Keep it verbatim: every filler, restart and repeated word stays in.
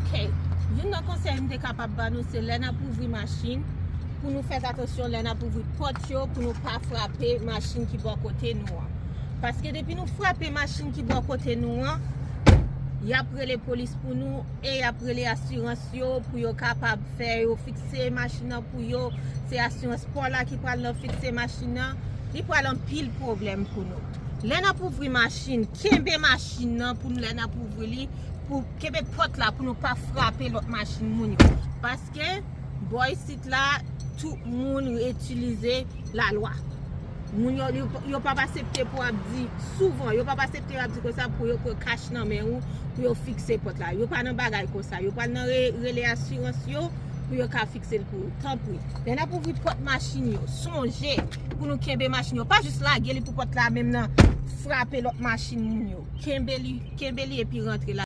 Ok, youn nan konsèy m te kapab ba nou, se lè n ap ouvri machin, pou nou fè atansyon lè n ap ouvri pòt yo, pou nou pa frape machin ki bò kote nou an. Paske depi nou frape machin ki bò kote nou an, y ap rele polis pou nou e y ap rele asirans yo pou yo kapab fè yo fikse machin nan pou yo. Se asirans pò la ki pral nan fikse machin nan. Li pral anpil pwoblèm pou nou. Lè n ap ouvri machin, kenbe machin nan pou nou lè n ap ouvri li, pou kenbe pòt la pou nou pa frape lòt machin moun yo. Paske bò isit la, tout moun itilize lalwa. Moun yo, yo, yo p ap aksepte pou ap di souvan, yo p ap aksepte ap di konsa pou yo pran kach nan men ou, pou yo fikse pòt la. Yo pa nan bagay konsa. Yo pral nan re, rele asirans yo pou yo ka fikse l pou ou. Tanpri. Lè n ap ouvri pòt machin yo, sonje pou nou kenbe machin yo. Pa jis lage li pou pòt la menm nan frape lòt machin moun yo. Kenbe li, kenbe li epi rantre la.